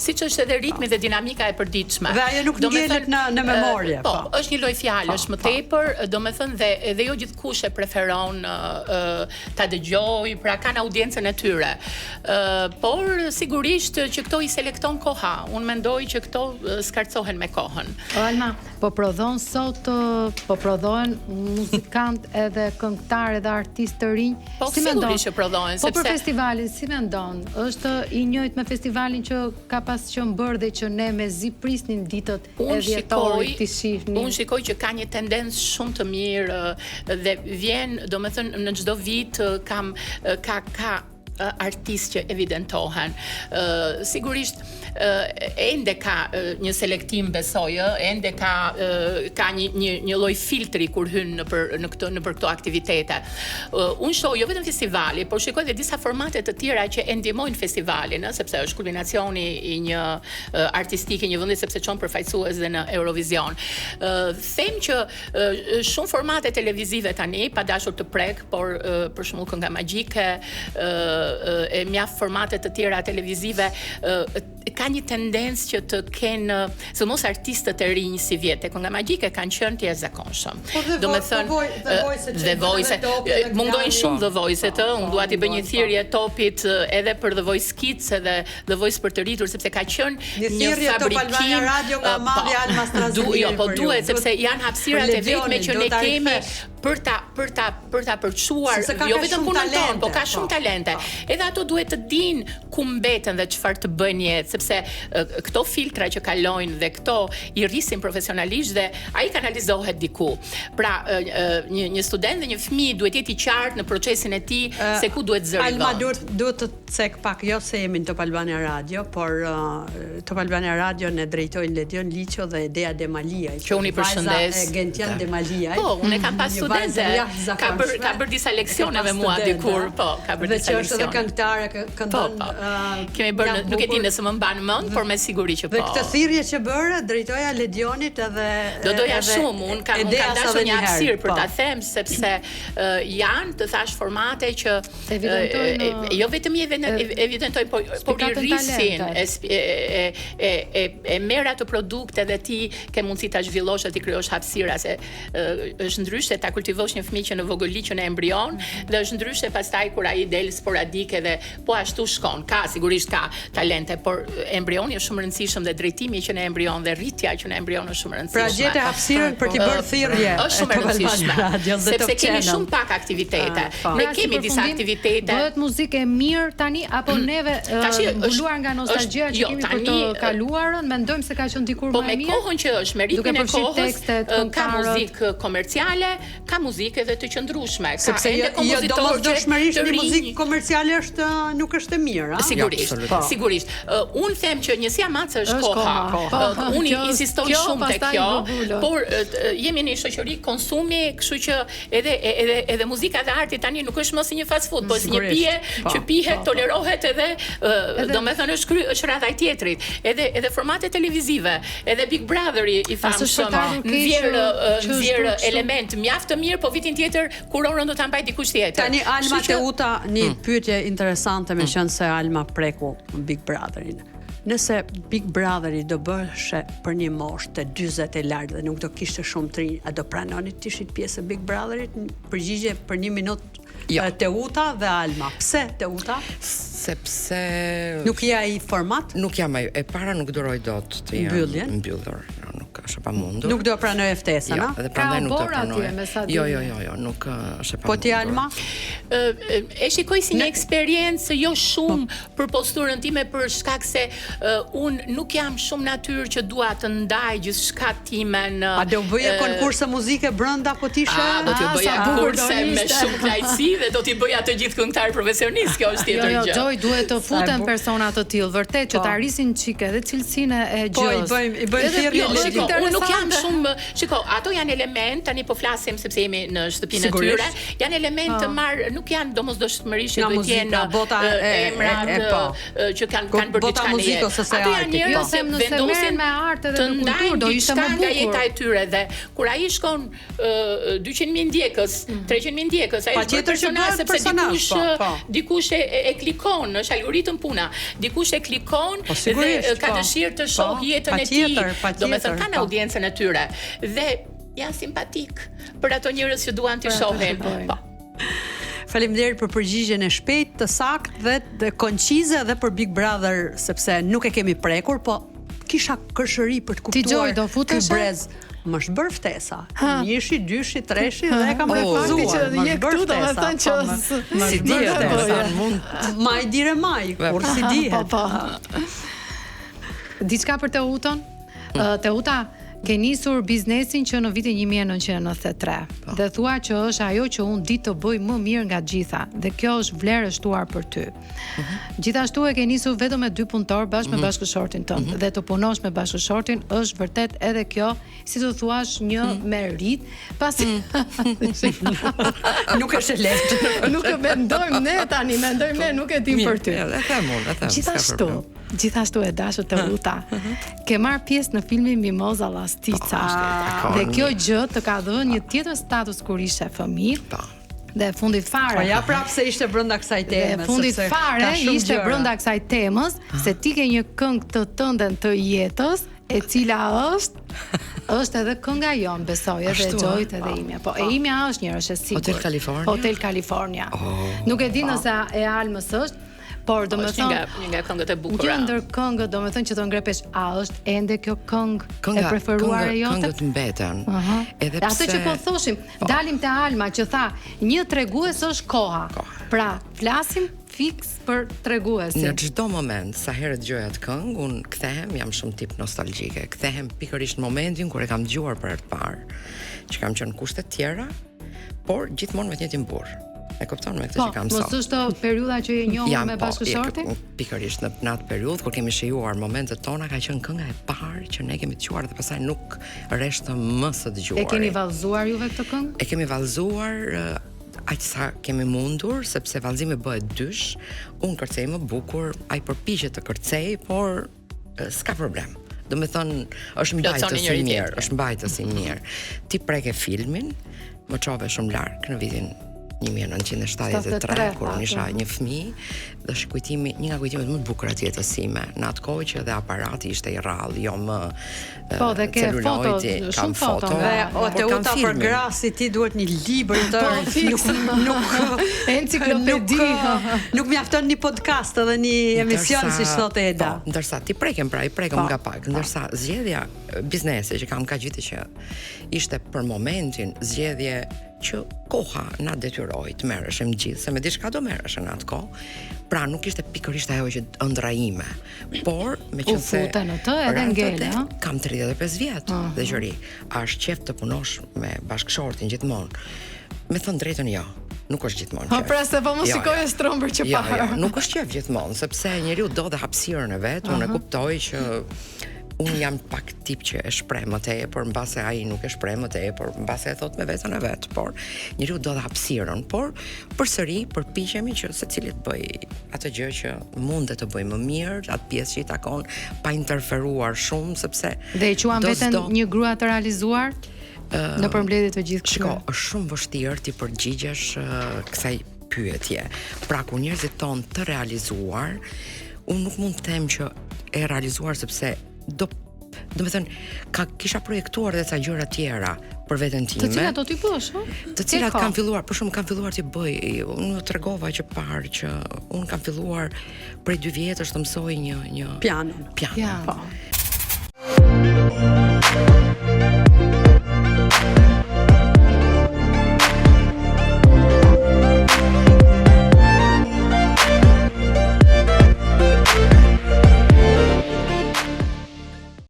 Siç është edhe ritmi dhe dinamika e përditshme. Dhe ajo nuk ngelet në në memorie. Po, po, është një lojë fjalësh po, më po. tepër, domethënë dhe edhe jo gjithkush e preferon ta dëgjojë, pra kanë audiencën e tyre. Ë, por sigurisht që këto i selekton koha. Unë mendoj që këto skarcohen me kohën. O Alma, po prodhon sot, po prodhohen muzikantë edhe këngëtarë edhe artistë të rinj. Po si mendon? që prodhohen, po sepse për festivalin si mendon? Është i njëjtë me festivalin që ka pas qenë bërë dhe që ne mezi prisnim ditët e dhjetorit t'i shihnim. Unë shikoj që ka një tendencë shumë të mirë dhe vjen, domethënë në çdo vit kam ka ka artistë që evidentohen. Ë sigurisht ende ka një selektim besoj, ë, ende ka ka një një një lloj filtri kur hyn nëpër në këtë nëpër këto aktivitete. Unë shoh jo vetëm festivali, por shikoj edhe disa formate të tjera që e ndihmojnë festivalin, ë, sepse është kulminacioni i një artistik i një vendi sepse çon përfaqësues dhe në Eurovision. Ë them që shumë formate televizive tani, pa dashur të prek, por për shembull kënga magjike, e mjaft formate të tjera televizive ka një tendencë që të kenë, sidomos artistët e rinj sivjet te kënga magjike kanë qenë të jashtëzakonshëm. Po dhe Domethënë, po The Voice The Voice, mungojnë shumë The Voice-et, po, unë dua t'i bëj një po. thirrje topit edhe për The Voice Kids edhe The Voice për të rritur sepse ka qenë një, një fabrikim Albania Radio nga po, Mavi Alma Strazimiri. Jo, po duhet sepse janë hapësirat e vetme që ne kemi për ta për ta për ta përçuar jo vetëm punën tonë, po ka shumë po, talente. Po. Edhe ato duhet të dinë ku mbeten dhe çfarë të bëjnë në jetë, sepse këto filtra që kalojnë dhe këto i rrisin profesionalisht dhe ai kanalizohet diku. Pra, një një student dhe një fëmijë duhet të jetë i qartë në procesin e tij se ku duhet zërë vend. Alma duhet duhet të cek pak jo se jemi në Top Albania Radio, por uh, Top Albania Radio e drejtojnë Ledion Liço dhe Edea Demaliaj. Që unë i përshëndes. E Gentian Demaliaj. Po, unë e kam pas studente. Ka bër ka bër disa leksione me mua dikur, po, ka bër disa leksione. Dhe që është edhe këngëtare, këndon. Po, po. Uh, Kemi bërë, nuk e di nëse më mban mend, por me siguri që po. Dhe këtë thirrje që bëre, drejtoja Ledionit edhe Do doja shumë, unë kam unë kam dashur një hapësirë për po. ta them sepse uh, janë të thash formate që Evidentojnë jo vetëm i evidentojnë, po por i rrisin e e e e e merr atë produkt edhe ti ke mundësi ta zhvillosh e t'i krijosh hapësira se është ndryshe ta kultivosh një fëmijë që në vogëli që në embrion mhm. dhe është ndryshe pastaj kur ai del sporadik edhe po ashtu shkon. Ka sigurisht ka talente, por embrioni është shumë i rëndësishëm dhe drejtimi që në embrion dhe rritja që në embrion është shumë e rëndësishme. Pra gjete hapësirën për t'i bërë thirrje. Është shumë e rëndësishme. Sepse kemi shumë pak aktivitete. Ah, po. Ne pra, kemi disa aktivitete. Bëhet muzikë e mirë tani apo mm. neve mbuluar nga nostalgjia që jo, kemi për të kaluarën, mendojmë se ka qenë dikur po më mirë. Po me kohën që është, me ritmin e kohës, ka muzikë komerciale, ka muzikë edhe të qëndrueshme, ka Sepse ende jo, jo kompozitorë jo, domosdoshmërisht një muzikë komerciale është nuk është e mirë, a? Sigurisht, jo, po. sigurisht. Uh, unë them që njësia matëse është, është koha. koha. Po. Uh, unë insistoj shumë te kjo, por uh, jemi në një shoqëri konsumi, kështu që edhe edhe edhe muzika dhe arti tani nuk është më si një fast food, po si një pije po, që pihet, po, po. tolerohet edhe, uh, domethënë është kry, është radha e tjetrit. Edhe edhe formate televizive, Edhe Big Brother i, i famshëm nxjerr nxjerr element mjaft të mirë, po vitin tjetër kurorën do ta mbajë dikush tjetër. Tani Alma që... Teuta një hmm. pyetje interesante meqenëse Alma preku Big Brotherin. Nëse Big Brotheri do bëheshe për një moshë të 40 e lart dhe nuk do kishte shumë të rinj, a do pranonit të ishit pjesë e Big Brotherit? Përgjigje për një minutë Jo. Teuta dhe Alma. Pse Teuta? Sepse nuk je ai format? Nuk jam ai. E para nuk duroj dot të jem Mbylljen. mbyllur. Jo, nuk është e pamundur. Nuk do pranoje ftesën, jo, a? Dhe prandaj nuk do pranoje. Jo, jo, jo, jo, nuk është e pamundur. Po ti Alma? Ë e shikoj si një eksperiencë jo shumë po. për posturën time për shkak se uh, unë nuk jam shumë natyrë që dua të ndaj gjithçka time në A do bëje uh, konkurse muzike brenda po të ishe? A do t'i bëja kurse me shumë kënaqësi dhe do t'i bëja të gjithë këngëtarë profesionistë, kjo është tjetër jo, jo, gjë. Jo, Joy, duhet të futen persona të tillë, vërtet që ta po. rrisin çik edhe cilësinë e gjësë. Po i bëjmë i bëjmë thirrje jo, shiko, unë. Unë nuk jam shumë, shiko, ato janë element, tani po flasim sepse jemi në shtëpinë e tyre, janë element të po. marrë, nuk janë domosdoshmërisht që duhet të jenë bota e emrat e, po. që kanë kanë bërë diçka në jetë. Ato janë njerëz jo, që vendosin me art edhe me kulturë, do ishte më bukur. Nga jeta e tyre dhe kur ai shkon 200.000 ndjekës, 300.000 mm. ndjekës, ai është personazh sepse dikush po, po. dikush e, e klikon, është algoritëm puna. Dikush e klikon po, dhe ka po. dëshirë të shohë po, jetën e tij. Domethënë kanë po. audiencën e tyre dhe janë simpatik për ato njerëz që duan t'i shohin. Po. Faleminderit për përgjigjen e shpejtë, të saktë dhe të koncize dhe për Big Brother sepse nuk e kemi prekur, po kisha kërshëri për të kuptuar. Ti Xhoi do futesh? Ky brez më është bërë ftesa. Njëshi, dyshi, treshi dhe e kam oh. refuzuar. Më është bërë ftesa. Po, që po, s'i dihet, domethënë mund maj dire maj, kur s'i dihet. Po, po. Diçka për Teutën? Mm. Teuta, ke nisur biznesin që në vitin 1993 po. dhe thua që është ajo që unë di të bëj më mirë nga të gjitha dhe kjo është vlerë e shtuar për ty. Mm -hmm. Gjithashtu e ke nisur vetëm me dy punëtorë bashkë mm -hmm. me mhm. bashkëshortin tënd mm -hmm. dhe të punosh me bashkëshortin është vërtet edhe kjo, si të thuash, një mm -hmm. meritë, pasi mm. nuk është e lehtë. nuk e mendojmë ne tani, mendojmë ne, nuk e dim për ty. E them unë, e them. Gjithashtu, Gjithashtu e dashur Teuta. Ke marrë pjesë në filmin Mimoza Llastica. Po, dhe kjo gjë të ka dhënë një tjetër status kur ishe fëmijë. Po. Dhe e fundit fare. Po ja prapë se ishte brenda kësaj teme. Dhe e fundit fare ishte brenda kësaj temës se ti ke një këngë të tënden të jetës, e cila është është edhe kënga jonë, besoj, edhe e Xhoit edhe po. imja. Po, e po. imja është një, është e sigurt. Hotel California. Hotel California. Oh, nuk e di po. nëse e Almës është, Por do të thonë një nga një nga këngët e bukura. Një ndër këngët, domethënë që të ngre peshë, a është ende kjo këngë kënga, e preferuar e jote? Këngët mbeten. Uh -huh. Edhe pse Atë që po thoshim, po. dalim te Alma që tha, një tregues është koha. koha. Pra, flasim fiks për treguesin. Në çdo moment, sa herë dëgjoj atë këngë, unë kthehem, jam shumë tip nostalgjike. Kthehem pikërisht në momentin kur e kam dëgjuar për herë të parë, që kam qenë në kushte të tjera, por gjithmonë me të njëjtin burrë. E kupton me këtë po, që kam sot. Po, mos është periudha që je njohur me po, bashkëshortin? Pikërisht në, në atë periudhë kur kemi shijuar momentet tona ka qenë kënga e parë që ne kemi dëgjuar dhe pastaj nuk reshtëm më së dëgjuari. E keni vallëzuar juve këtë këngë? E kemi vallëzuar aq sa kemi mundur sepse vallëzimi bëhet dysh. Unë kërcej më bukur, ai përpiqet të kërcejë, por s'ka problem. Domethënë, është mbajtës i mirë, është mbajtës i mirë. Ti preke filmin, më çove shumë larg në vitin 1973 kur unë isha një fëmijë dhe është kujtimi një nga kujtimet më të bukura të jetës sime në atë kohë që edhe aparati ishte i rrallë jo më po dhe ke foto kam shumë foto, dhe o Teuta për gra si ti duhet një libër i tërë po, nuk nuk enciklopedi nuk, nuk mjafton një podcast edhe një emision siç thotë Eda po, ndërsa ti prekem pra i prekëm po, nga pak po. ndërsa zgjedhja biznesi që kam kaq vite që ishte për momentin zgjedhje që koha na detyroi të merreshim të gjithë, se me diçka do merreshe në atë kohë. Pra nuk ishte pikërisht ajo që ëndrra ime, por meqenëse u fute në të edhe ngele, ëh. Kam 35 vjet uh -huh. dhe qëri, a është qejf të punosh me bashkëshortin gjithmonë? Me thënë drejtën jo. Nuk është gjithmonë qejf. Po pra se po më jo, shikoj jo. strombër që jo, parë. Jo, nuk është qejf gjithmonë, sepse njeriu do dhe hapësirën e vet, uh -huh. unë e kuptoj që unë jam pak tip që e shpreh më tepër, mbase ai nuk e shpreh më tepër, mbase e thotë me veten e vet, por njeriu do dhe hapësirën, por përsëri përpiqemi që secili të bëjë atë gjë që mundet të bëjë më mirë, atë pjesë që i takon, pa interferuar shumë sepse Dhe e quan veten një grua të realizuar? Uh, në përmbledhje të gjithë këtyre. Shiko, është shumë vështirë t'i përgjigjesh uh, kësaj pyetje. Pra kur njerëzit thonë të realizuar, unë nuk mund të them që e realizuar sepse do domethënë ka kisha projektuar edhe ca gjëra tjera për veten time. Të cilat do t'i bësh, ëh? Të cilat kam filluar, për shembull kam filluar t'i bëj, unë ju tregova që parë që unë kam filluar prej dy vjetësh të mësoj një një piano. Piano. Po.